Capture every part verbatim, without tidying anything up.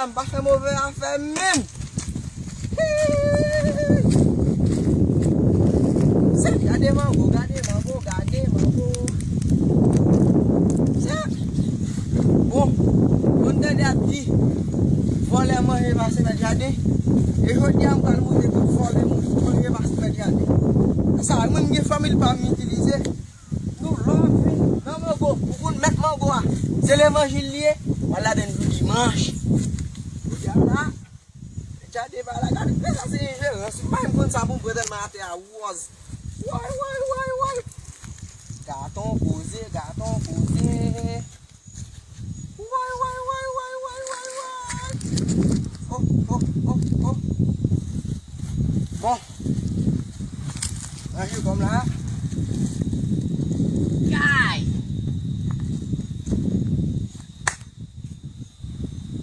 M pa fè move afè menm. Hii. Sa, gade mango, gade mango, gade mango. Sa. Bon, moun tande ap di, vòlè manje pase nan jaden. E jodi a, m pral montre tout vòlè moun manje pase nan jaden. Sa, mwen, m gen fanmi pa m itilize. Nou love nan mango. Ou konn mèt mango a. Se levanjil li ye. Al ladann jou dimanch. Jodi a la. Jade pa la. Gade, gade sa se enjerans. M pa menm konn sa pou m pran tèlman atè a wòz. Woy, woy, woy, woy. Gaton poze, gaton poze. Woy, woy, woy, woy, woy, woy, woy. Oh, oh, oh, oh. Bon. Ranje kòm la. Kay.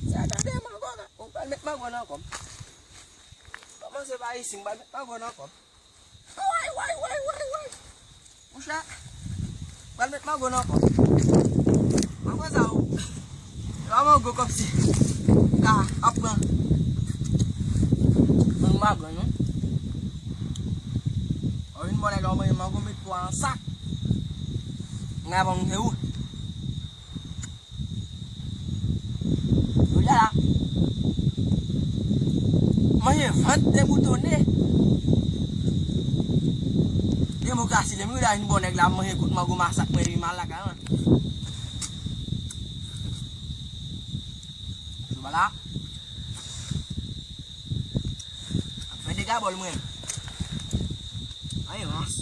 Sa gade mango la. Ou pral met mango nan kòm. Kòmanse pa isi, m pral met mango nan kòm. Woy, woy, woy, woy, woy. Monchè, pral met mango nan kòm. Mango sa ou. E pa mango kòmsi. Ka, ap pran. Mwen m pa pran non. Ou vin bò nèg la, ou manje mango, met pwa an sak. Nga ban mwen ou. Jodi a la, manje vant deboutone. Demokrasi, lè m rive la, vin bò nèg la, manje kout mango masak, mwen vin mal lakay mwen. Sou bala. Ap fè dega bòl mwen. Ay, rans.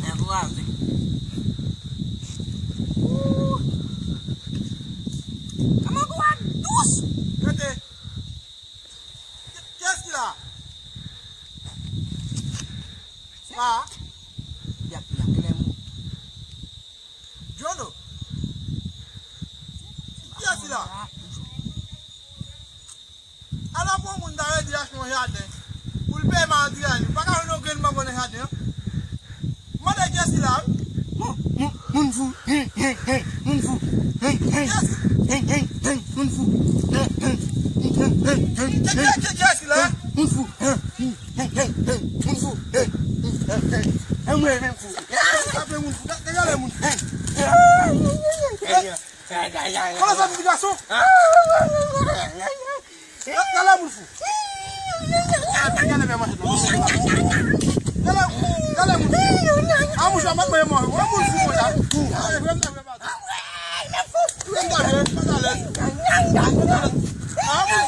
Ankouraje. Ooh. Kòman gou a dous? Rete. Kiyès ki la? Sa? Y ap, y ap lè mou. Jono. Kiyès ki la? Ala pou yon moun ta redi achte yon jaden pou l peye mal antre a li. Pa ka jwenn yon grenn mango nan jaden an. Mande kiyès ki la, wi. Moun, moun, moun fou. Hen, hen, hen. Moun fou. Hen, hen. Kiyès ki? Hen, hen, hen. Moun fou. Hen, hen. Hen, hen, hen. Kiyès ki la? Moun fou. Hen, hen, hen, hen. Moun fou. Hen, hen, hen. Anmwey, men fou. Tape moun fou. Gade, gade moun fou. Konnen sa ti gason? Gade moun fou. Gade, gade, gade moun fou. Gade, gade moun fou. A moun fou, moun fou konsa. Gade, gade, gade. Gade, gade, gade. A moun.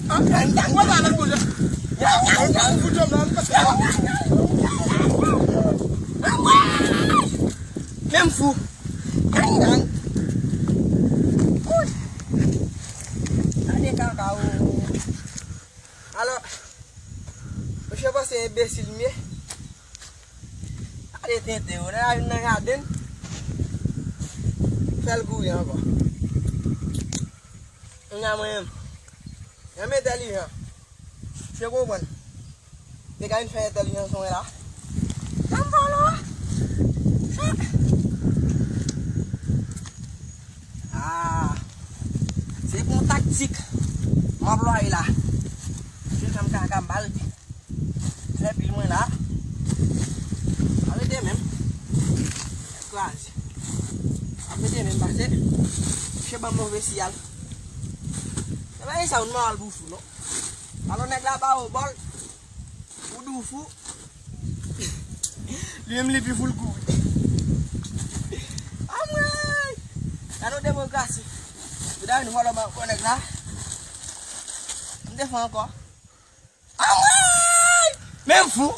A, gade moun fou. Gade moun fou. Menm fou. Gang, gang. Gade kaka o. Alò, mesye panse enbesil m ye. Gade tenten yo, nèg la vin nan jaden. Fè l kouri ankò. Kounye a mwen menm. Janm entèlijan. Misye konprann. Te ka vin fè entèlijans mwen la. Janm vòlò. Ah. Se bon taktik m anplwaye la. Misye janm ka, ka mal. Fè pil mwen la. Arete menm. Kraze. Arete menm pase. Misye ban m move siyal. Se pa sa ou nòmal pou fou, non. Alò nèg la ba ou bòl. Ou di w fou. Li menm li pi fou l kouri. Anmwey! Gade yon demokrasi. Ou ta vin vòlò ban nèg la. M te fè ankò. Anmwey! Menm fou.